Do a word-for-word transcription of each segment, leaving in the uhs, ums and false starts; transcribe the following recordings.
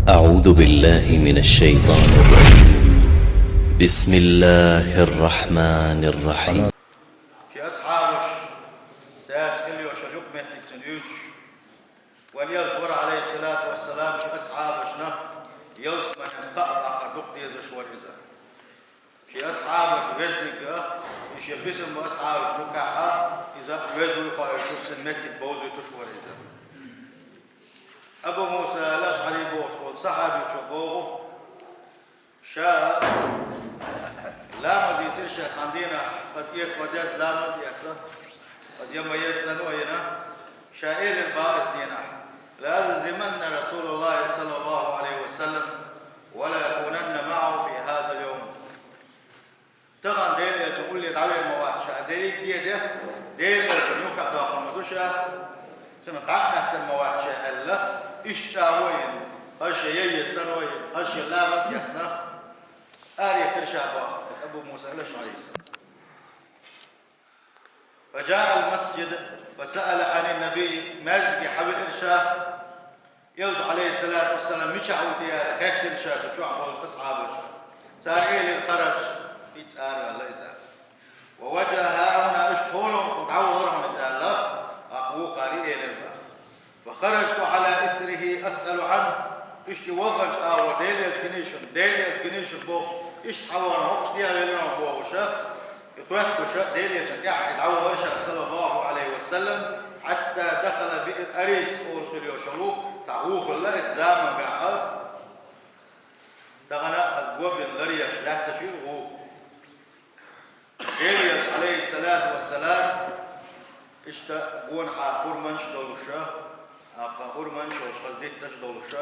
أعوذ بالله من الشيطان الرجيم. بسم الله الرحمن الرحيم. Шен асхьабаш, цаьрца хила йолуш йолу юкъаметтиг цунна юьйцуш, вайн Элча вара, Ӏалайхиссалату вассалам, шен асхьабашна ялсаманин кхаъ баккхар дукха дезаш вара иза. Шен асхьабаш везниг а, и шен бисина болу асхьабаш дукхахь а, иза веза вуй хоуьйтуш, цуьнан меттиг бовзуьйтуш вара иза. Абу Муса ал-АшӀари бохуш волу сахьабичо боху, ша ламаз йийцира ша цхьана дийнахь, хаза эца ма-дезза ламаз а эцна, хаза ян ма-езза цӀанвайна, ша элира боху иза дийнахь: «لألزمن رسول الله صلى الله عليه وسلم ولأكونن معه في هذا اليوم». Тахана Делан Элчанна улле дӀавер ма вац ша, дерриг а де, Делан Элчанна юххе а доккхур ма ду ша, цунах дӀа а къаьстар ма вац ша аьлла, иштта чӀагӀо а йина, хаза шен ян езза цӀанвайна, хаза шен ламаз а эцна, арахьийра ша боху иза Абу Муса ал-АшӀарис. فجاء المسجد فسأل عن النبي, маьждиге хьавеара ша, Элча, Ӏалайхиссалату вассалам, мичахь ву те аьлла, хаьттира ша цу чохь болчу асхьабашка. Цара элира: «Хараж», иза ара ваьлла иза. «ووجه ها هنا», иштта хӀокху дӀавахара хьуна иза аьлла, тӀаккха вукхара элира боху. «فخرجت على إثره أسأل عنه». Иштта и ваханчу агӀор: «Делан Элча гиний шуна, Делан Элча гиний шуна», бохуш, иштта хьавахана, хӀокхуш дехьавелира хьуна бохуша, и хоьттуша, Делан Элчанна тӀаьхьа дӀавахара ша, саллаллаху Ӏалайхи ва саллам, «حتى دخل بئر أريس» олуш хила йолуш йолу цхьа гӀу хилла оцу заманахь. Тахана аса го бина ларъеш лаьтташ ю гӀу. Делан Элча, Ӏалайхиссалату вассалам, иштта гонахьа хурманаш долуша, тӀаккха хурманаш йолуш хаза дитташ долуша,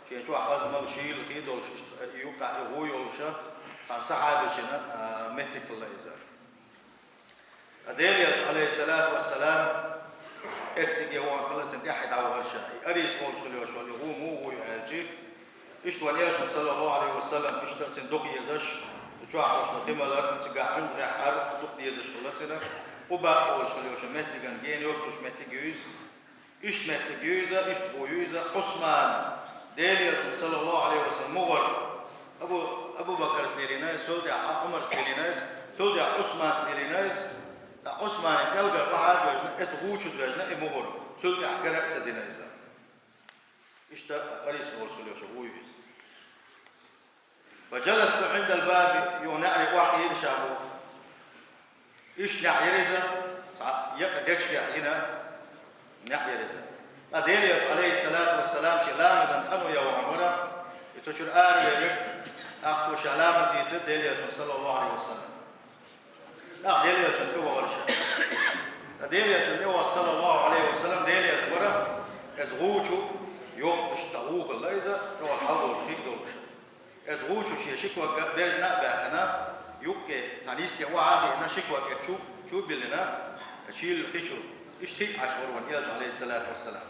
шен чохь хаза мала шийла хи долуш, иштта и юккъехь и гӀу йолуша, цхьана сахьабичина, а, меттиг хилла иза. Ткъа Делан Элча, Ӏалайхиссалату вассалам, эцциге вахана хилла, цуьнан тӀаьхьа дӀавахара ша. И Арис олуш хила йолуш йолу и гӀу муха гӀу ю аьлчи, иштта вайн Элчанна, саллаллаху Ӏалайхи ва саллам, иштта цуьнан дукха езаш, чохь долуш хи малар, цигахь хьуьнда гӀеххьара дукха дезаш хилла цуьнан, Къуба олуш хила йолуш меттиган гена йоццуш меттиг ю иза. Иштта меттиг ю иза, иштта гӀу ю иза, Ӏусмана, Делан Элчанна, саллаллаху Ӏалайхи ва саллам, мугӀар, Абу, Абу Бакарс лелийна иза, цул тӀаьхьа Ӏумарс лелийна иза, цул тӀаьхьа Ӏусманс лелийна иза, ткъа Ӏусманан пӀелгар охьа а доьжна, эцу гӀу чу доьжна и мугӀар, цул тӀаьхьа кара а ца дина иза. Иштта Арис олуш хила йолуш гӀу ю иза. «فجلست عند الباب», юха неӀаре охьайира ша боху. Иштта неӀ яра иза, цхьа екъа дечигехь йина неӀ яра иза. Ткъа Делан Элча, Ӏалайхиссалату вассалам, шен ламазан цӀано ян вахана вара, и цу чуьра аравелира, тӀаккха цо ша ламаз ийцира Делан Элчанна, саллаллаху Ӏалайхи ва саллам. ТӀаккха Делан Элчанна тӀе вахара ша. Ткъа Делан Элчанна тӀе вахча, саллаллаху Ӏалайхи ва саллам, Делан Элча вара, эцу гӀу чу, йоккха иштта гӀу хилла иза, тӀехула хьалдолуш хи а долуша. Эцу гӀу чу шен ши ког берзина а баьккхина, юккъе цхьана йисте охьа а хиъна, ши ког эцу чу, чу а биллина, шийла хи чу. Иштта хи а Ӏаш вара вайн Элча, Ӏалайхиссалату вассалам.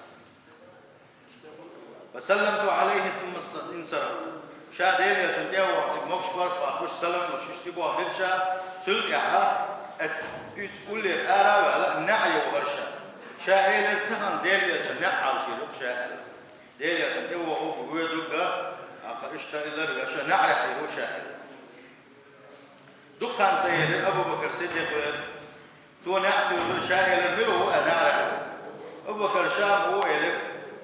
«فسلمت عليه ثم انصرفت». Ша Делан Элчанна тӀе а вахана, цига могуш-паргӀат хьоьхуш, салам луш, иштта и боху бира ша, цул тӀаьхьа эцу, уьйцу уллера ара а ваьлла, неӀаре вахара ша. Ша элира: «Тахана Делан Элчанна неӀ Ӏалашйийр ю-кх ша», аьлла. Делан Элчанна тӀе вохург, воьдург а, тӀаккха иштта и ларвеш, неӀарехь йийр ву ша аьлла. Дукха хан ца елира, Абу Бакар Сиддикъ веара. Цо неӀ туьйхира, ша элира: «Мила ву?» аьлла, неӀарехь ву. Абу Бакар: «Ша ма ву», элира.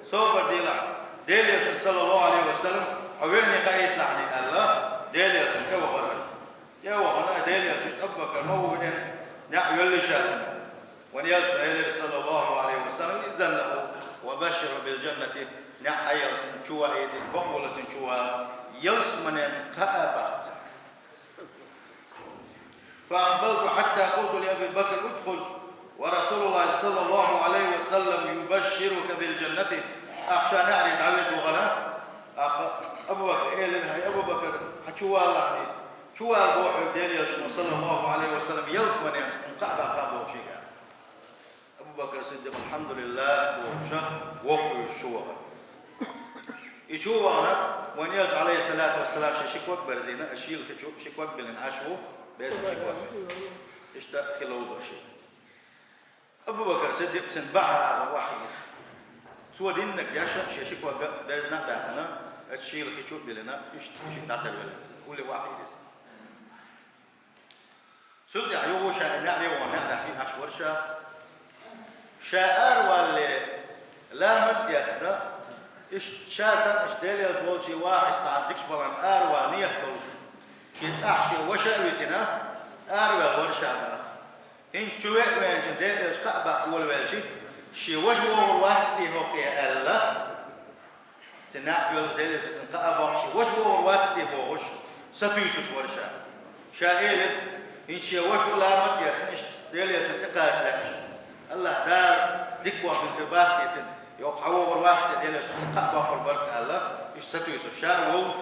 «Собар делахь, Делан Элчанна, саллаллаху Ӏалайхи ва саллам, хьо веана хаийталахьний», аьлла, Делан Элчанна тӀе вахара. ТӀе а вахана, Делан Элча иштта Абу Бакар ма ву веана, неӀ йоллий ша цуьнан. Вайн Элчано элира, саллаллаху Ӏалайхи ва саллам: «إذن له وبشره بالجنة», неӀ хьаелла цунна, чу ваийта иза, бакъволла цунна чу вала, ялсаманин кхаъ а баккха цунна. «فأقبلت حتى قلت لأبي بكر: ادخل ورسول الله صلى الله عليه وسلم يبشرك بالجنة». ТӀаккха ша неӀаре дӀаведа вахана, тӀаккха Абу Бакар элира: «ХӀай Абу Бакар, хьан чу валахьний, чу вала боху хьоьга Делан Элчано, саллаллаху Ӏалайхи ва саллам, ялсаманин кхаъ баккха боху шега». Абу Бакр Сиддикъ, «АлхьамдулиллахӀ», бохуша, воккхавуьйсуш чу вахара. И чу вахана, вайн Элча, Ӏалайхиссалату вассалам, шен ши ког берзийна, шийла хи чу ши ког биллина Ӏаш ву, берзина ши ког. Иштта хи ловзош. Абу Бакр Сиддикъ цуьнан баха агӀор охьайира. Цо диннарг деш, шен ши ког берзина а баьккхина, Эцу шийла хи чу а биллина, иштта, иштта дӀатарвелира цунна. Улле вахийра иза. Цул тӀаьхьа юха ша неӀаре вахана, неӀарехь хи Ӏаш вара ша. Ша аравалале, ламаз а эцна, иштта ша санна, иштта Делан элча волчу вахийча цхьана дикачу балхана аравала нийят долуш, шен цӀахь шен ваша а витина, араваьлла вара ша боху. ХӀинца чу веа веанчу Делан элча кхаъ баккха волавелча, шен ваша вогӀур вац те хӀокхе аьлла, цу неӀ йолчу Делан элчанна кхаъ боккхуш, ваша вогӀур вац те бохуш, сатуьйсуш вара ша. Ша элира, хӀинца шен ваша ву ламаз а эцна, иштта Делан элчанна тӀекхача лаьаш. АллахӀ Дала дика вахана хир бац те цуьнан, йоккха хьан вогӀур вац те Делан элчанна кхаъ боккхур бара-кх аьлла, иштта сатуьйсуш ша а волуш,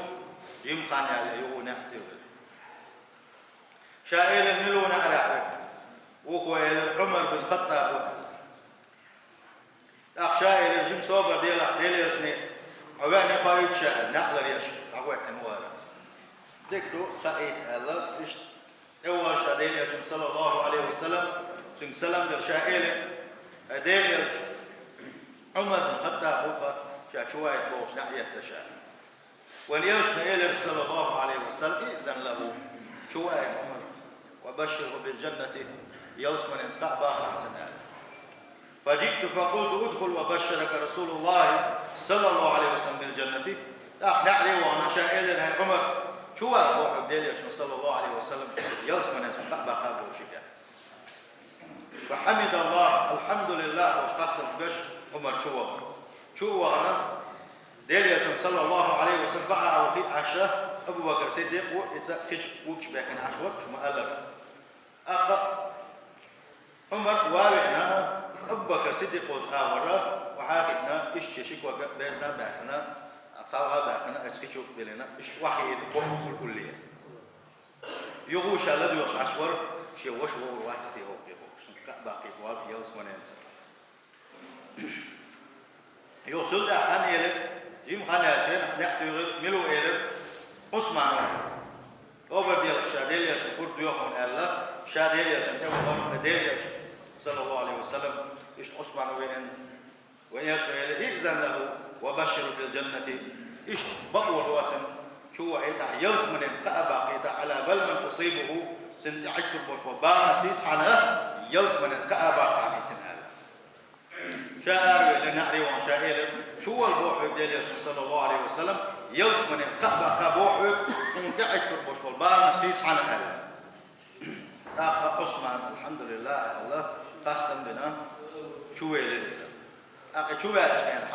жимма хан яьлла юха неӀ тӀе вахара. Ша элира, мила ву неӀарехь верг? Вукхо элира, Ӏумар бин Хаттаб ву аьлла. ТӀаккха ша элира, жима собар делахь, Делан элчане хьо веана хоуьйту ша аьлла, неӀ ларъеш дӀахӀоьттина вара. Дика ду, хаийта аьлла, иштта тӀевахара ша Делан элчанна, саллаллаху Ӏалайхи ва саллам, цуьнга салам делла ша элира, хӀай Делан элча, Ӏумар бин Хаттаб ву-кх ша чу вахийта бохуш неӀ етта ша. Вайн элчано элира, саллаллаху Ӏалайхи ва саллам, иъзин лахӀу, чу вахийта Ӏумар, ва башширхӀу бил-жаннати, ялсаманенца кхаъ баккхахь цунна аьлла. Фажиъту факъулту, удхул ва башшарака расулуллахӀи, саллаллаху Ӏалайхи ва саллам, бил-жаннати. ТӀаккха неӀаре а вахана ша элира, хӀай Ӏумар, чу ваха боху хьоьга Делан элчано, саллаллаху Ӏалайхи ва саллам, ялсаманенца кхаъ баккха бохуш хьоьга. ФахьамидаллахӀ, алхьамдулиллахӀ бохуш, хастам беш Ӏумар чу вахара. Чу а вахана, Делан элчанна, саллаллаху Ӏалайхи ва саллам, бакъахьа ву хи Ӏаш, Абу Бакр Сиддикъ ву, иза хи чу вуьгуш баьхкина Ӏаш вара, шу ма-аллара. ТӀаккха Ӏумар ван а веана, Абу Бакр Сиддикъ волчу агӀор охьа а хиъна, иштта ши ког а, берзана а баьккхина, цхьалха а баьккхина, оцу хи чу а биллина, иштта охьахиира ког улле. Юха ша ладоьгӀуш Ӏаш вара, шен ваша вогӀур вац те хӀокхе бохуш, кхаъ баккхийта вара ялсаманенца. Юха цул тӀаьхьа хан елира, жима хан яьлча, неӀ туьйхира, мила ву элира, Ӏусман ву аьлла. Собар делахь, ша Делан элчане пурба доьху хьуна аьлла, ша Делан элчанна тӀевахара, Делан элча, саллаллаху Ӏалайхи ва саллам, иштта Ӏусман веана, вайн элчано элира, иъзин лахӀу ва башширхӀу бил-жаннати, иштта бакъо ло цунна, чу вахийтахь, ялсаманенца кхаъ баккхийтахь, Ӏала балван тусибухӀу, цунна тӀе Ӏиттур болуш болу баланаш сийца хьана, ялсаманенца кхаъ баккхахь цунна аьлла. Ша аравелира, неӀаре а вахана ша элира, чу вала боху хьоьга Делан элчано, саллаллаху Ӏалайхи ва саллам, ялсаманенца кхаъ баккха боху хьоьга, хьуна тӀе Ӏиттур болуш болу баланаш сийца хьана аьлла. ТӀаккха Ӏусман, алхьамдулиллахӀ аьлла, хастам бина, чу велира иза. ТӀаккха чу ваьллачу хенахь,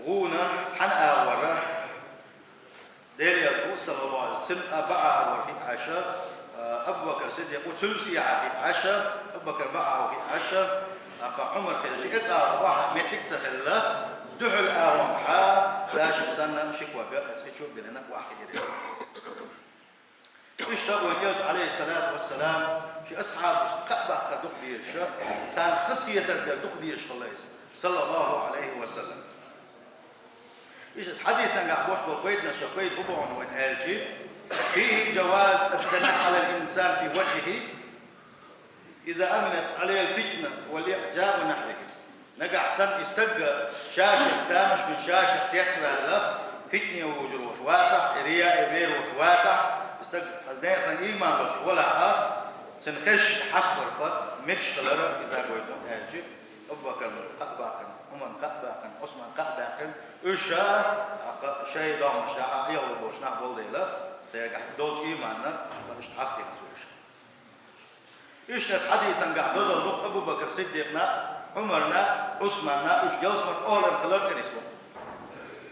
гӀуна цхьана агӀор Делан элча ву, саллаллаху Ӏалайхи ва саллам, цуьнан бакъахьа вара хи Ӏаш, Абу Бакр Сиддикъ ву, цуьнан сехьа хи Ӏаш, Абу Бакр бакъахьа ву хи Ӏаш, тӀаккха Ӏумар хилча, эцӀа охьа меттиг а ца хилла, дуьхьал агӀонхьа, дашим санна, ши ког а оцу хи чу а биллина, охьахиира. Иштта вайн элча, Ӏалайхиссалату вассалам, шен асхьабашна кхаъ баккхар дукха дезаш, царна хазахетар дар дукха дезаш хилла иза, саллаллаху Ӏалайхи ва саллам. Иштта хьадисангахь болуш болу пайданаш, пайда хӀун боху вайн аьлча, фихӀи жаваз ас-санаӀи Ӏалал инсан фи важхӀихӀи, иза аминат Ӏалайхил фитнату вал иӀжабу нахьвихӀи. Нагахь санна и стаг ша-шех тамаш бина, ша-шех сецваьлла, фитне вужур волуш вацахь, рияэ вер волуш вацахь, и стаг, хаза нехан санна ийман долуш валахь, цуьнан хезаш хьастарх мегаш хилар иза гойту аьлча, Абу Бакарна кхаъ баьккхина, Ӏумарна кхаъ баьккхина, Ӏусманна кхаъ баьккхина, уьш ша, тӀаккха шайн догӀмаш дахьа Ӏехалур болуш нах болу дела, цаьргахь долчу ийманна, тӀаккха иштта хьастина цо уьш. Иштта оцу хьадисангахь дозалла ду-кх Абу Бакр Сиддикъна, Ӏумарна, Ӏусманна, уьш ялсаманин охӀлар хилар тӀе нисван.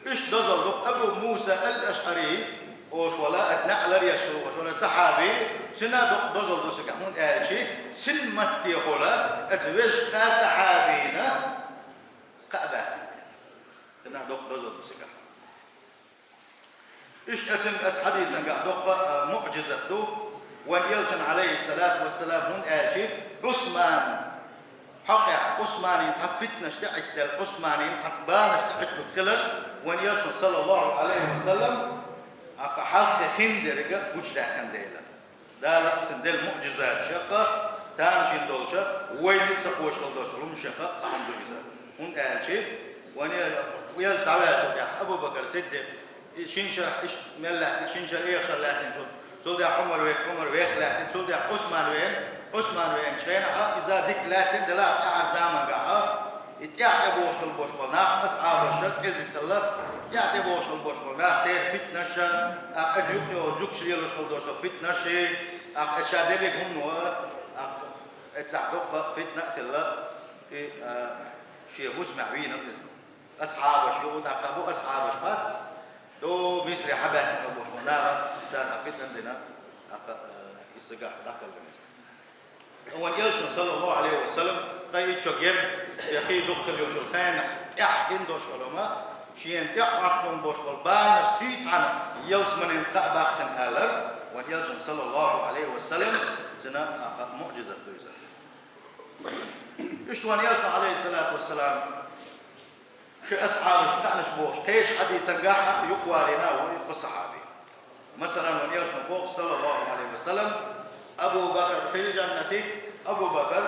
Иштта дозалла ду-кх Абу Муса ал-АшӀари олуш волу, оцу неӀ ларъеш хилла волуш волу сахьаби, цуьнан а доккха дозалла ду цигахь, хӀунда аьлча цуьнан маттехула оцу вежаршна, сахьабина кхаъ баьккхина. Цуьнан а доккха дозалла ду цигахь. Иштта оцу, оцу хьадисангахь доккха, а, муӀжизат ду вайн элчан, Ӏалайхиссалату вассалам, хӀунда аьлча Ӏусман хьокъехь, Ӏусманин цхьацца фитнаш тӀеӀиттаделла, Ӏусманин цхьацца баланаш тӀеӀитталург хилар вайн элчано, саллаллаху Ӏалайхи ва саллам, тӀаккха хьалххе хиндерг гучудаьккхина дела. Дала цунна делла муӀжизаташах, тамашийна долчу, вайна а ца кхочуш хила долчу хӀуманашах цхьа хӀума ду иза. ХӀунда аьлча Вайн Элча дӀаваьллачул тӀехьа Абу Бакр Сиддикъ, и шин шарахь иштта мел лаьттина, шин шар, эгӀа шар лаьттинчул, цул тӀехьа Ӏумар вег, Ӏумар вех лаьттина, цул тӀехьа Ӏусман веана, Ӏусман веанчу хенахь иза дика лаьттина делахь, тӀаьхьара заманахь и тӀаьхьа тӀебогӀуш хила болуш болу нах, асхьабаш кӀезиг хилла, тӀаьхьа тӀебогӀуш хила болуш болу нах, церан фитнаш, а, иза юкъа йолу жугташ лелош хила долуш долу фитнаш, а, иза ша дерриг хӀумано, а, иза цхьа доккха фитна а хилла, и, а, шен хӀусамехь вийна иза. Асхьабаш юкъа дӀакхаьбна, асхьабаш бац, до Мисре хьабаьхкина болуш болу наха, цара цхьа фитна дина, тӀаккха, э, иза сагахь дӀакхалхина иза. Вайн Элчано, саллаллаху Ӏалайхи ва саллам, кхин иччо герга я кхин дукха хила йолчу хенахь тӀаьхьа хин долуш долу хӀума, шена тӀаьхьа хӀоттам болуш болу баланаш сийцхьана ялсаманенца кхаъ баккхина аьлларг, вайн Элчано, саллаллаху Ӏалайхи ва саллам, цуьнан, тӀаккха, муӀжизат ду иза. Иштта вайн Элчано, Ӏалайхиссалату вассалам, шен асхьабашна кхаънаш бохуш, кхечу хьадисангахь а юкъавалийна ву и кху сахьаби. Масалан, вайн Элчано боху, саллаллаху Ӏалайхи ва саллам: «Абу Бакр фил джаннати», Абу Бакр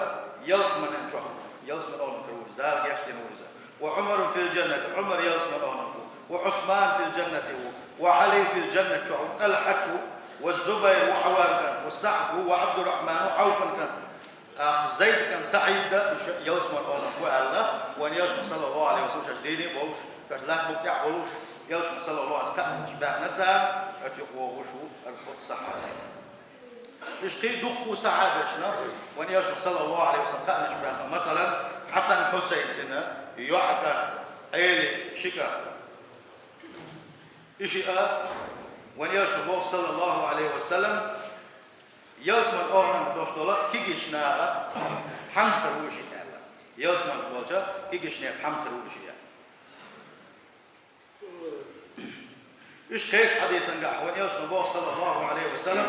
ялсаманин чохь ву, ялсаманин оланна хир ву иза, Дала гечдина ву иза. «Ва Ӏумару фил джаннати», Ӏумар ялсаманин оланна ву. «Ва Ӏусман фил джаннати» ву. «Ва Ӏали фил джаннати» чохь ву, ТӀалхьат ву. «Ва Зубайр ва Ӏаввам кан, ва СаӀд ву, ва Ӏабдуррахьман ва Ӏавфан кан». ТӀаккха Зайд кан СаӀид а уьш ялсаманин оланна бу аьлла, вайн Элчано, саллаллаху Ӏалайхи ва саллам, шаьш дийне а болуш, шаьш латта букъа тӀехь а волуш, Элчано, саллаллаху Ӏалайхи ва саллам, кхаънаш баьхна цара, оцу юкъа вогӀуш ву хӀара кху сахьаби. Иштта кхин дуккха сахьабашна, вайн Элчано, саллаллаху Ӏалайхи ва саллам, кхаънаш баьхна, масалан, Хьасан, Хьусайн, цуьнан йоӀ, кӀант, Ӏели, ши кӀант. И шиъ а, вайн Элчано боху, саллаллаху Ӏалайхи ва саллам, ялсаманин оланна долуш долу кегийчу наха тхьамда хир ву и шиъ аьлла. Ялсаманехь болчу кегийчу нехан тхьамда хир ву и шиъ аьлла. Иштта кхечу хьадисангахь вайн Элчано боху, саллаллаху Ӏалайхи ва саллам,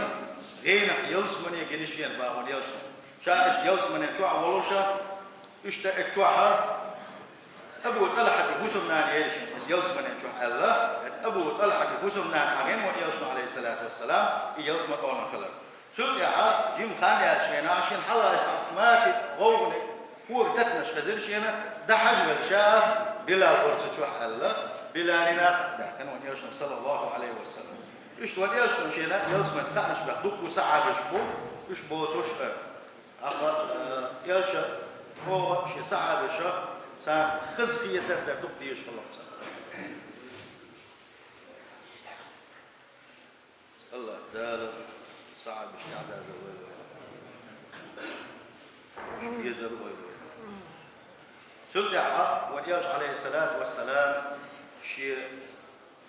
гӀенах ялсамане гина шена боху вайн Элчано. Ша иштта ялсаманин чохь а волуш, иштта и чохь а Абу ТӀалхьатан хӀусамнана яра шена иза ялсаманин чохь аьлла, иза Абу ТӀалхьатан хӀусамнана хьахийна вайн Элчано, Ӏалайхиссалату вассалам, и ялсаманин оланна хилар. Цул тӀаьхьа жима хан яьллачу хенахь шена хьалха иза мачийн гӀовгӀане хӀора татанаш хезира шена, дӀахьажа велла ша Билал вара цу чохь аьлла, Билална кхаъ баьккхина вайн Элчано, саллаллаху Ӏалайхи ва саллам. Иштта вайн Элчано шена ялсаманца кхаънаш баьхна дуккха сахьабаш бу, уьш боцуш а. ТӀаккха, э, Элча чӀогӀа шен сахьабаша царна хазахетар дар дукха дезаш хилла царна. АллахӀ Дала сахьабаш тӀаьхьадазар лойла вайна. Уьш безар лойла вайна. Цул тӀаьхьа вайн Элча, Ӏалайхиссалату вассалам, шен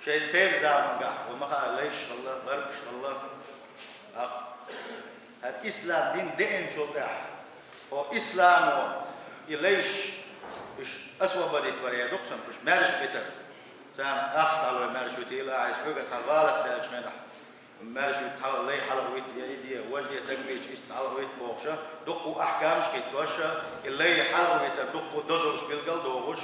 Шайн церан замангахь, вай ма хаара, лайш хилла, гӀарбаш хилла. ТӀаккха хӀара ислам дин деанчул тӀаьхьа, хӀо исламо и лайш, уьш освободить вара, я дукха санна, уьш маьрша битар. Царна ахча дӀалой маьрша витийла, ахьа иза хьоьгара цхьа гӀалат даьллачу хенахь, маьрша вита хьала-, лай хьалхавита, я и де, важа де, дагавича, иштта хьалхавита бохуша, дуккха ахкамаш хӀиттоша, и лай хьалхавитар дуккха дозаллаш билгал дохуш,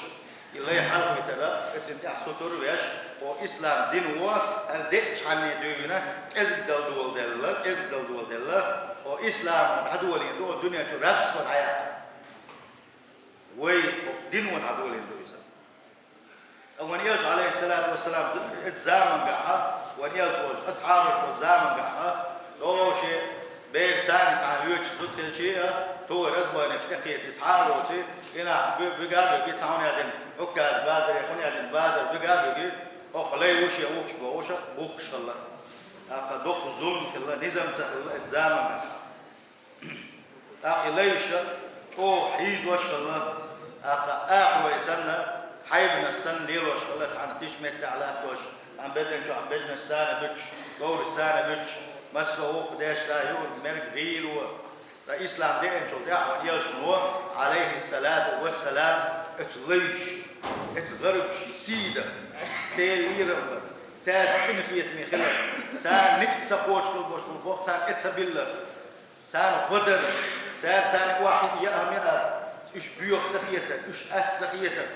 и лай хьалхавитара, оцунна тӀехь сутур веш, хӀо ислам дино, хӀара деачхьанне дуьйна, кӀезиг дала доладелла, кӀезиг дала доладелла, хӀо исламо дӀадолийна ду, хӀо дуьнен чу рабство дӀаяккха. Вай хӀо дино дӀадолийна ду иза. Ткъа вайн Элча, Ӏалайхиссалату вассалам, оцу замангахьа, вайн Элча волчу асхьабаш болчу замангахьа, тӀо шен бер царна цхьаьна йоьдуш зуда хилча а, тӀо разбойникаш тӀекхетий, схьа а лоций, и нах би-, бига а биги, цхьа хӀума яздина, Ӏукказ базаре хӀума яздина, базар бига а биги, хӀокху лай ву шен вукхуш бохуша, бухкуш хилла. ТӀаккха дуккха зулам хилла, низам ца хилла оцу замангахьа. ТӀаккха и лайша чӀогӀа хьийзош хилла, тӀаккха акхарой санна, хьайбанаш санна лелош хилла, цхьана тиша меттехь латтош, цхьана безна чохь безнаш царна буьтуш, говраш царна буьтуш, массо а гӀуллакх деш цара юург-мерг гӀийла. Ткъа ислам деанчул тӀаьхьа вайн Элчано, Ӏалайхиссалату вассалам, оцу лайша, оцу гӀарбашна сий дан, церан лерам бан, цаьрца къинхетаме хилар, царна ницкъ ца кхочуш хила болуш болу боху, царна тӀе ца биллар. Царна гӀо дар, цара царна охьахиъна яа хӀума яар, уьш боьха ца хетар, уьш атта ца хетар,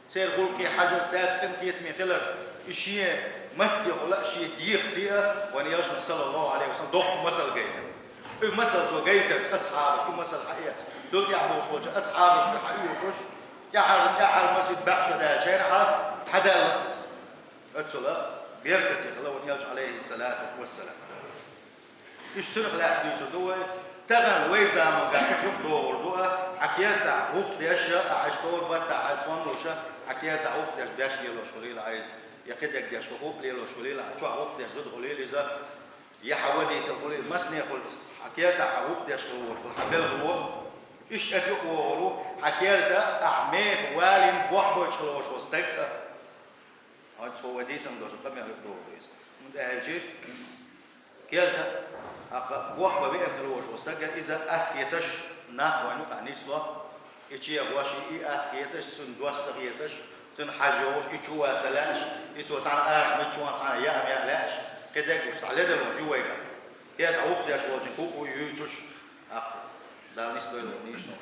церан гӀуллакхе хьажар, цаьрца къинхетаме хилар, и шен маттехула а, шен дегӀаца а вайн Элчано, саллаллаху Ӏалайхи ва саллам, доккха масал гайтар. И масал цо гайтарца, асхьабаша и масал хьаэцна, цул тӀаьхьа болуш болчу асхьабашкара хьаоьцуш, тӀаьхьара, тӀаьхьара масийттаза баьӀ шо даьлча, хьайна хьалха дӀадаьлла иза. Оццул беркате хилла вайн Элча, Ӏалайхи ссалату вассалам. Иштта цунах лаьцна дуьйцур ду вай, тахан вай заманга кхы цу юкъа догӀур ду, а, хьа кертахь гӀуллакх деш а, хьай стор баттахь, хьай сом луш а, хьа кертахь гӀуллакх деш беш лелош хулийла хьо иза, я кхидерг деш гӀуллакх лелош хулийла, хьа чохь гӀуллакх деш зуда хулийла иза, я хьа водитель хулийла, масане хулийла иза, хьа кертахь хьа гӀуллакх деш хила волуш волу хьан белхало. Иштта оцу юкъа вогӀур ву, хьа керта ахь меха валийна бохбевлла хила волуш волу стаг а. Хьо цо вай дийцина долчу къамел юкъа догӀур ду иза. ХӀунда аьлча керта, тӀаккха бохбан веана хила волуш волу стаг а, иза атта хеташ нах вайна юкъахь нисло. И чу гӀош, и атта хеташ, цуьнан дош ца хеташ, цуьнан хьажа йогӀуш, и чу ван ца лаьаш, и цо цхьаьна арахь мичча ван, цхьаьна яа ма яа лаьаш, кхидерг гуш цхьа ледарло ю вайгахь. Керта гӀуллакх деш волчун кху а юьйцуш, тӀаккха Дала нисдойла вай нийсонах.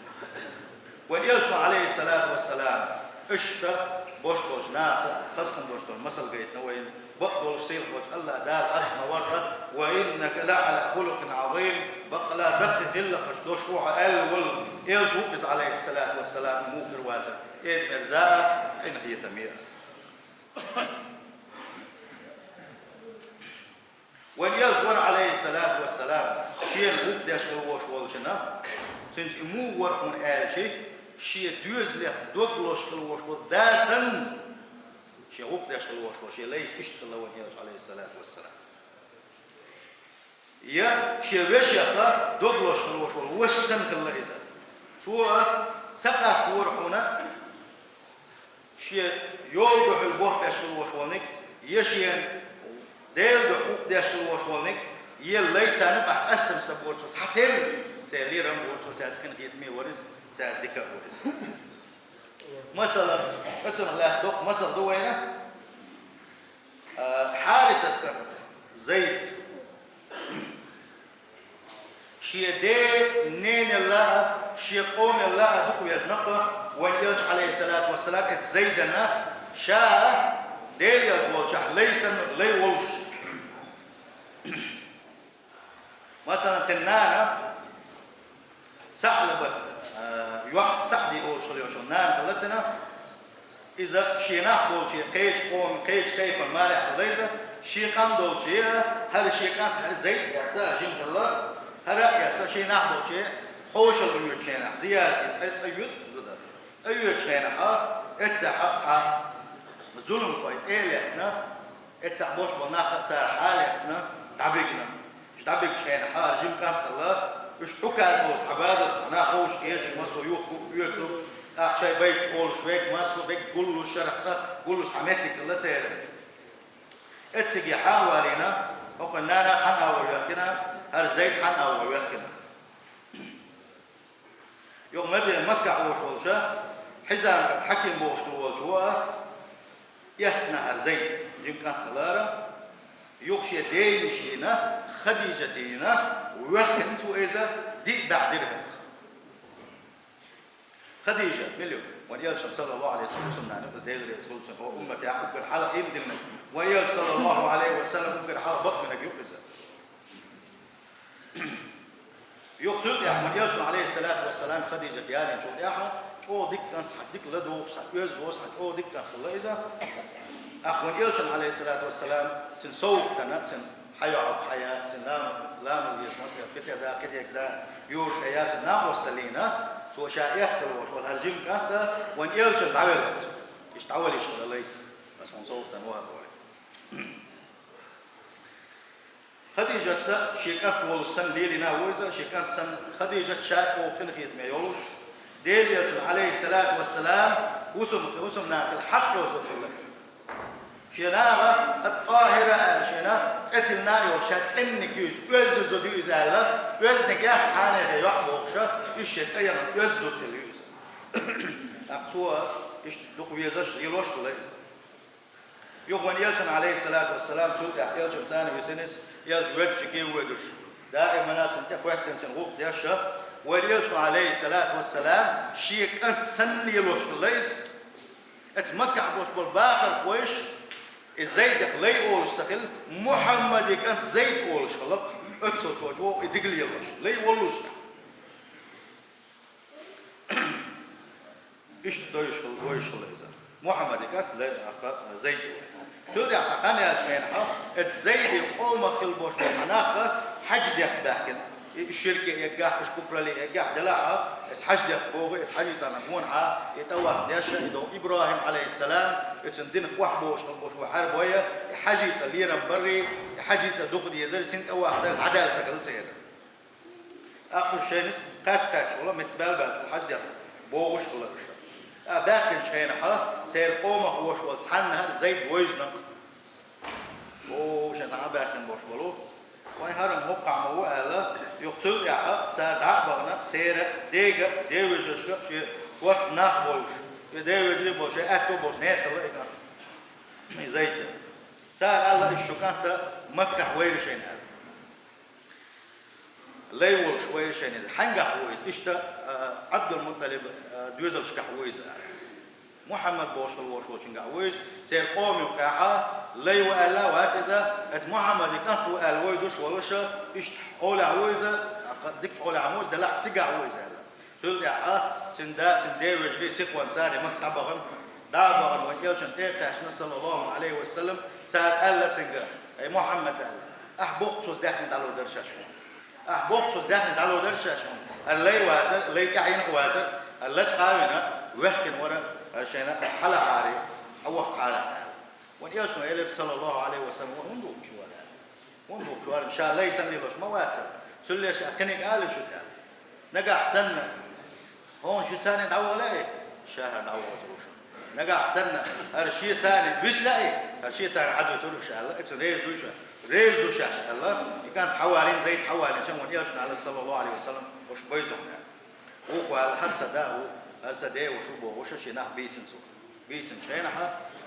Вайн Элчано, Ӏалайхи ссалату вассалам, иштта бош болчу нахаца хазахетам долуш долу масал гайтина вайна, бакъдолуш сийлахь волчу АллахӀ Дала хастам ма-варра: «Ва иннака лаӀала хулукъин Ӏазим», баккъала даккхий гӀиллакхаш долуш ву хьо аьлла волу Элча ву иза, Ӏалайхи ссалату вассалам, муха хир вацара, эдмерза а, къинхетаме а. Вайн Элча вара, Ӏалайхи ссалату вассалам, шена гӀуллакх деш хила волуш волчунна, цуьнца и муха вара хьуна аьлча, шен доьзалех дог лозуш хила волуш волу да санна, шен гӀуллакх деш хила волуш волу шен лайца иштта хилла вайн Элча, Ӏалайхи ссалату вассалам. Я шен вешех дог лозуш хила волуш волу ваша санна хилла иза. Цо ца къастора хьуна шен йолу дуьхьал бохбеш хила волуш волниг, я шена Делан дуьхьа гӀуллакх деш хила волуш волниг, я лай царна юкъахь къастам ца бора цо, цхьатерра церан лерам бора цо, цаьрца къинхетаме вара иза, цаьрца дика а вара иза. Масала, оцунах лаьцна доккха масал ду вайна, а, Хьарисат кӀант Зайд. Шен ден, ненал а, шен къомал а дукха везна-кх вайн Элча, Ӏалайхи ссалату вассалам, эцу Зайдана, ша Делан Элча волчохь лай санна, лай волуш. Масала, цуьнан нана СаӀлабат, а, йоӀ СаӀди олуш хила йолуш йолу нана хилла цуьнан. Иза шен нах болчу кхечу къоман, кхечу тайпанан марехь хилла иза, шен къам долчу, хӀара шен кӀант, хӀара Зайд а эцна, хӀара жима хилла, хӀара а эцна, шен нах болчу хьошалгӀа йоьдучу хенахь, зиярате цӀа, цӀа йоьду зуда. ЦӀа йоьдучу хенахь, эццехь цхьа зуламхой тӀе а лаьттина, эццехь болуш болу нах а цара хьалаэцна, дӀабигна. Уьш дӀабигчу хенахь, хӀара жима кӀант хилла, уьш Ӏуказ олу цхьа базар, цхьа нах вовшах кхеташ, массо а юха оьцу, тӀаккха шайн байташ олуш верг, массо а верг гуллуш, шарахь цкъа гуллуш цхьа меттиг хилла церан. Эцциге хьан а валийна, хӀокхуьнан нана цхьаьна агӀор вехкина, хӀара Зайд цхьаьна агӀор вехкина. Юха Мадина, Маккахь волуш волча, Хьизам кӀант Хьаким бохуш хила волчу ван а эцна хӀара Зайд, жима кӀант хилара, юха шен ден йишина Хадижатина вехкина цо иза диъ бӀе дирхӀамах. Хадижат мила ю? Вайн Элчан, саллаллаху Ӏалайхи ва саллам, хӀусамнана ю иза, Дела реза хуьлда цунна, хӀокху умматехь уггар хьалха ийман динарг. Вайн Элча, саллаллаху Ӏалайхи ва саллам, уггар хьалха бакъдинарг ю иза. Юха цул тӀаьхьа вайн Элчано, Ӏалайхи ссалату вассалам, Хадижат ялийначул тӀаьхьа, чӀогӀа дика кӀант, цхьа дика ладугӀуш, цхьа оьзда волуш, цхьа чӀогӀа дика кӀант хилла иза. ТӀаккха вайн Элчано, Ӏалайхи ссалату вассалам, цуьнан совгӀатана, цуьнан хьайоьхьалг хьая, цуьнан лам-, ламаз еза, масех, кхидерг да, кхидерг да, юьртахь я, цуьнан накъосталлина, цо ша эцна хила волуш волу хӀара жима кӀант а, вайн Элчанна дӀавелла цо. Иштта дӀавала йиш хилла лай, аса хьуна совгӀатана вахар вале. Хадижатца шен кӀант волуш санна лелийна ву иза, шен кӀант санна, Хадижат ша чӀогӀа къинхетаме йолуш, Делан Элчанан, Ӏалайхи ссалату вассалам, хӀусам-, хӀусамнана хила хьакъ йолу зуда хилла иза. Шен наха ат-ТӀахӀира аьлла, шена цӀе тиллина а йолуш, ша цӀенниг ю иза, оьзда зуда ю иза аьлла, оьзданиг яц хьанехе йоӀ бохуша, иза шен цӀе яхана оьзда зуда хилла ю иза. ТӀаккха цо иштта дукха везаш, лелош хилла иза. Юха вайн Элчанна, Ӏалайхи ссалату вассалам, цул тӀаьхьа Элчанна царна висина иза, Элча воьдучуьнга а воьдуш, даимана цунна тӀе хӀоьттина, цуьнан гӀуллакх деш а, вайн Элчано, Ӏалайхи ссалату вассалам, шен кӀант санна лелош хилла иза. Эцу Маккахь болуш болу бахархойша и Зайдах лай олуш ца хилла, Мухьаммадан кӀант Зайд олуш хилла-кх, оццул цо чӀогӀа и дика лелош, лай воллуш. Иштта дойш хила, войш хила иза. Мухьаммади кӀант Лай-, а, кха-, Зайд ву. Цул тӀехьа цхьа хан яьлча хенахь, эцу Зайди къомах хила болуш болу цхьа нах хьаьж дехка баьхкина. И ширке эггахь, и куфрале эггахь делахь, эцу хьаьж дехка богӀу, эцу хьаьжцӀанна гонахьа, и тӀаваф деш, и до ИбрахӀим, Ӏалайхиссалам, и цуьнан динах охьабогӀуш хила болуш бу хьарбой, и хьаьжцӀа лерам барри, и хьаьжцӀа дукха дезари, цуьнан тӀаваф дар дӀадаьлла ца хилла церан. ТӀаккха уьш шайна иза кхаьчча-кхаьчча волу, меттан баьлла-баьллачу хьаьж дехка богӀуш хилла уьш. ТӀаккха баьхкинчу хенахь, церан къомах волуш волу цхьанна хӀара Зайд вевзина-кх. О, шайн цхьаъ баьхкина болуш болу. Вайн хӀара-м хӀокхахь ма ву аьлла, юха цул тӀаьхьа цара дӀа а бахана, церан дега а, ден вежаршка а шен корта нах болуш, шен ден вежарий болуш, шайн аьтто болуш нехан хилла и кӀант. И Зайд. Цара аьлла, иза шу кӀант Маккахь вайра шайна аьлла. Лай волуш вайра шайна иза. Хьаьнгахь ву иза? Иштта, а, Ӏабдул-МутӀалиб, а, доьзалшкахь ву иза аьлла. Мухьаммад бохуш хила волуш волчуьнгахь ву иза. Церан къома юккъехь Лай ву аьлла а вац иза. Эцу Мухьаммади кӀант ву аьлла вевзаш волуш, иштта хьолехь ву иза, дикачу хьолехь ма ву иза, делахь цигахь ву иза аьлла. Цул тӀаьхьа цуьнан да, цуьнан ден вежарий сихонца цара Макка дӀабахана, дӀа а бахана, вайн Элчанна тӀе а кхаьчна, саллаллаху Ӏалайхи ва саллам, цара аьлла цуьнга: «Ай Мухьаммад, — аьлла, — ахь боккхачуьнца даьхни дӀалур дара шаьш хьуна. Ахь боккхачуьнца даьхни дӀалур дара шаьш хьуна. ХӀара Лай вацара, Лай тӀаьхьенах вацара, хӀара лачкъа а вина, вехкина вара, хӀара шайна хьалахьара, хьаваккхахьара», — аьлла. Вайн Элчано элира, саллаллаху Ӏалайхи ва саллам: «Вай хӀунда ву чу вара?» — аьлла. ХӀунда ву чу вара, ша Лай санна лелош ма вацара. Цул леш а кхиниг ала шу аьлла. Нагахь санна, хьуна шу царна дӀавахале, ша хӀара дӀавахийтур ву шуна. Нагахь санна, хӀара шу царна виса лаьий, хӀара шу царна Ӏадвуьтур ву ша аьлла, и цу реза ду ша, реза ду шаьш аьлла, и кӀант хьавалийна, Зайд хьавалийнача вайн Элчано аьлла, саллаллаху Ӏалайхи ва саллам, уьш бойзухьа аьлла. Вукхо аьлла: «ХӀара сан да ву, хӀара сан ден ваша ву», — бохуш, шен нах бийцина цо. Бийцинчу хенахь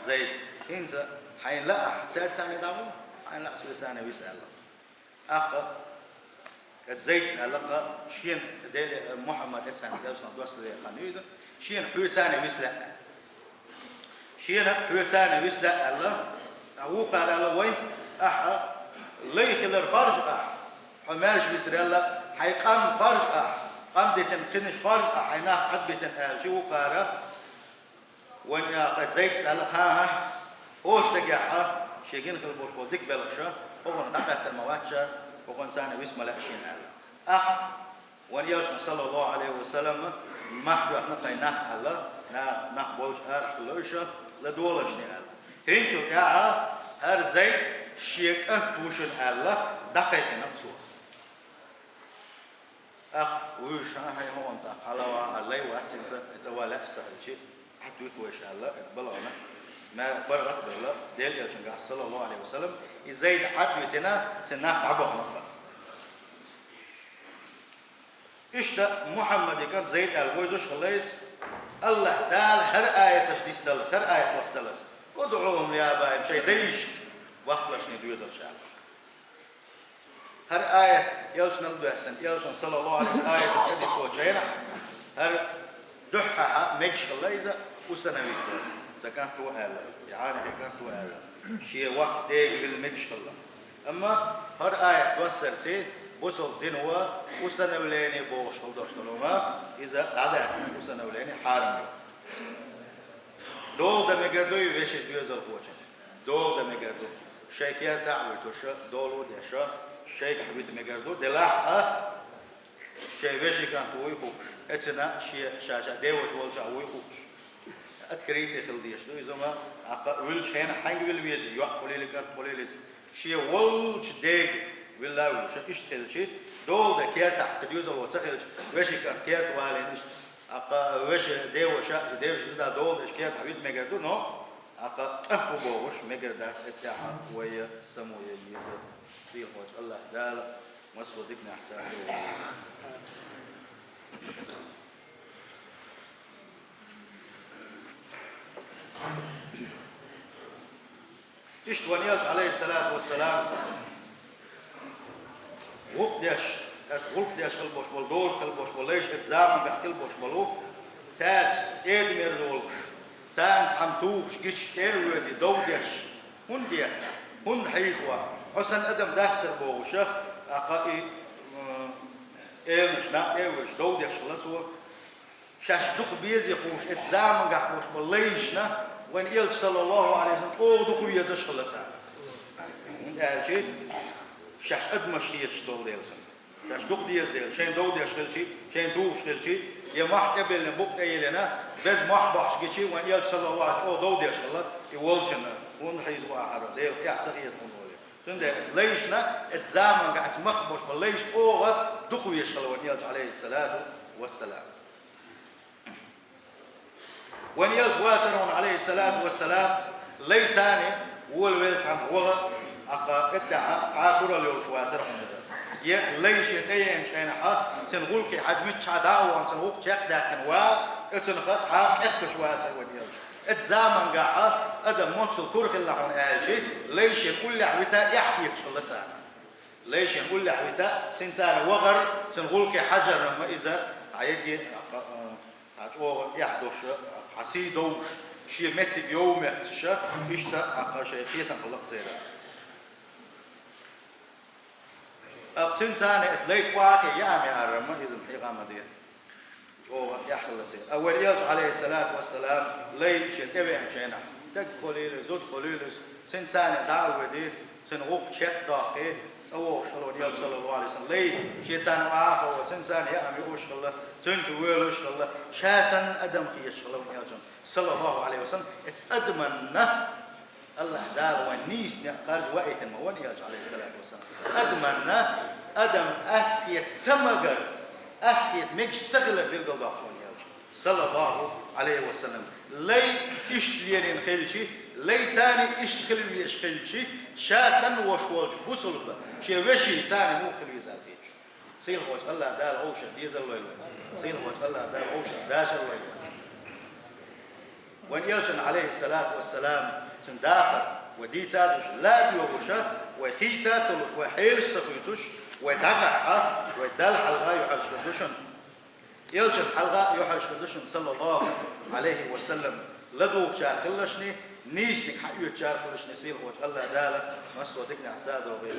Зайд: «ХӀинца хьайна лаахь, цаьрца царна дӀагӀо, хьайна лаахь, соьца царна виса», — аьлла. ТӀаккха эцу Зайдас аьлла-кх, шена, Дела, Мухьаммад эцхьаьнга Элчанах доссаде хан ю иза, шена хьоьца царна виса лаьа аьлла. Шена хьоьца царна виса лаьа аьлла, ткъа вукхара аьлла: «Вай, ахьа Лай хилар хоржу ахь, хьо маьрша висарал а, хьайн къам хоржу ахь, къам дитина кхинаш хоржу ахь, хьайн нах Ӏадбитина», — аьлча, вукхара вайн, а, кху Зайдас аьлла: «ХӀан-хӀа, оцу стагехь шен гина хила болуш болу дика белхаш, хӀокхунах дӀакъаьстар ма вац ша, хӀокхунца царна виса ма лаьа шена», — аьлла. ТӀаккха вайн Элчано, саллаллаху Ӏалайхи ва саллам, мах доьхна кхайн нах аьлла, на-, нах болчу арахь хилла уьш, ладогӀалаш де аьлла. ХӀинцачул тӀаьхьа хӀара Зайд шен кӀант ву шуна аьлла, дӀакхайкхина цо. ТӀаккха вуьйш: «ХӀан-хӀа, хӀай хӀокхунна тӀаккха хьалава, хӀара Лай вац хӀинца, цӀа ван лаьа ша хилча, Ӏадвуьту вайша», — аьлла, балхана, ма-, паргӀат а белла, Делан Элчанга, саллаллаху Ӏалайхи ва саллам, и Зайд Ӏадвитина, цуьнан нах дӀабахана-кх. Иштта Мухьаммади кӀант Зайд аьлла вевзаш хилла иза, АллахӀ Дала хӀара аяташ дисдаллалц, хӀара аят доссадаллалц: «ادعهم لآبائهم», шайн дайшка ваккхалаш, шайн доьзалш аьлла. ХӀара аят Элчанал доьссина, Элчано, саллаллаху Ӏалайхи ва саллам, аяташ тӀедиссочу хенахь, хӀара дуьххьара мегаш хилла иза, усыновить ву, сан кӀант ву аьлла, я хьанехе кӀант ву аьлла, шен воккхачу дега вилла мегаш хилла. Амма хӀара аят доссарций, бусалба дино усыновление бохуш хила долуш долу хӀума, иза дӀадаьхкина, усыновление хьарам ю. Дола дан мегар дуй вешин доьзалхочун? Дола дан мегар ду. Шайн кертахь а вуьтуш, дола а деш, шайгахь вита мегар ду, делахь а шайн вешин кӀант вуй хууш, эцна шен ша-ша деваша волчохь вуй хууш. Открытый хила дезаш ду иза ма, тӀаккха вуьллучу хенахь хьаьнга вилла веза, йоӀ хуьлийла, кӀант хуьлийла иза. Шен волчу дега вилла а вуьллуш, иштта хилча, дола дан кертахь кхин доьзало ца хилча, вешин кӀант керта валийна иштта. ТӀаккха вешин деваша, деваша зуда дола деш кертахь вита мегар ду, но тӀаккха кӀант ву бохуш мегар дац, эттехьа вай само ян еза. Сийлахьчу АллахӀ Дала массо а диканехь сагӀа дойла. Иштта вайн Элча, Ӏалайхиссалату вассалам, гӀуллакх деш, оцу гӀуллакх деш хила болуш болу, доза хила болуш болу лайш, оцу заманахь хила болуш болу, цаьрца тӀеда-мерза волуш, царна цхьамма тухуш, гича тӀе а воьдий, дов деш, хӀунда детта, хӀунда хьийзаво, хьо санна адам дацара бохуш, тӀаккха и, м, эланаш накъа тӀе а воьдуш, дов деш хилла цо. Шаьш дукха безе хууш, эцу замангахь болуш болу лайшна вайн Элча, саллаллаху Ӏалайхи ва саллам, чӀогӀа дукха везаш хилла цара. ХӀунда аьлча шаьш адамаш хеташ долу дела санна. Шаьш дукха деза дела, шайн дов деш хилчи, шайн тухуш хилчи, я мохь тӀебеллина, букъ тӀееллина, беза мохь бохьуш гичи, вайн Элча, саллаллаху Ӏалайхи ва саллам, чӀогӀа дов деш хилла и волчунна, хӀунда хьийза ву ахьара, Делах эхь ца хета хӀунда олий. Цундела эцу лайшна, эцу замангахь эцу махкахь болуш болу лайш чӀогӀа дукха везаш хилла вайн Элча, Ӏалайхиссалату вассалам. Вайн Элча вацара хьуна, Ӏалайхиссалату вассалам, лайца волавелла цхьамма ваха, аккха эттехьа цхьа а куралла йолуш вацара хьуна иза. Я лай шен тӀееанчу хенахьа, цуьнан гӀуллакхе хьаьжча миччахьа дӀа а вахана, цуьнан гӀуллакх чекхдаккхина ваха, оцунах цхьа а кхехкаш вацара вайн Элча. Эцу замангахьа адам моццул кура хилла хьуна аьлча, лай шен уллехь вита эхь хеташ хилла царна. Лай шен уллехь вита, цуьнца вахар, цуьнан гӀуллакхе хьажар ма иза, хьан егги, хьан чӀогӀа эхь долуш, хьан сий довш, шен меттиг йовметташа, иштта, хьан шайн кхетам хилла церан. Амма цуьнца эцу лайца охьа а яа ма яра ма иза, хьекъа ма де. ЧӀогӀа эхь хилла церан. А вайн Элча, Ӏалайхиссалату вассалам, лай шен тӀевеанчу хенахь, стаг хуьлийла, зуда хуьлийла, цуьнца дӀа а воьдий, цуьнан гӀуллакх чекхдоккхий, цӀа вогӀуш хилла вайн Элча, саллаллаху Ӏалайхи ва саллам, лай шеца охьа а хилла, цуьнца яа а юуш хилла, цуьнца воьлуш хилла, ша санна адам хеташ хилла вайн Элча, саллаллаху Ӏалайхи ва саллам, эцу адаманна АллахӀ Дала вайн нийса некъ харжа ваийтина ма вайн Элча, Ӏалайхиссалату вассалам. Адаманна, адам атта хета ца магар, атта хета мегаш ца хилар билгалдоккхуш вайн Элча, саллаллаху Ӏалайхи ва саллам. Лай иштта лерина хилчи, лайца иштта хила везаш хилчи, ша санна волуш волчу бусулба шен вешица муха хила веза аьлла хеташ. Сийлахьчу АллахӀ Дала вовшех дезар лойла вайн. Сийлахьчу АллахӀ Дала вовшех дашар лойла вайн. Вайн Элчанна, Ӏалайхиссалату вассалам, цуьнан дахар вай дийца а дуьсуш, ла а доьгӀуш, вай хийца а ца луш, вай хьелаш а ца хуьйцуш, вай дӀахахь, вай Далла хьалха а юьхьӀаьржа хир ду шуна. Элчанна хьалха а юьхьӀаьржа хир ду шуна, саллаллаху Ӏалайхи ва саллам, ладугӀучара хилалаш, нийсаниг хьаоьцучара хилалаш, сийлахьчу АллахӀ Дала массо а диканехь сов дойла вай.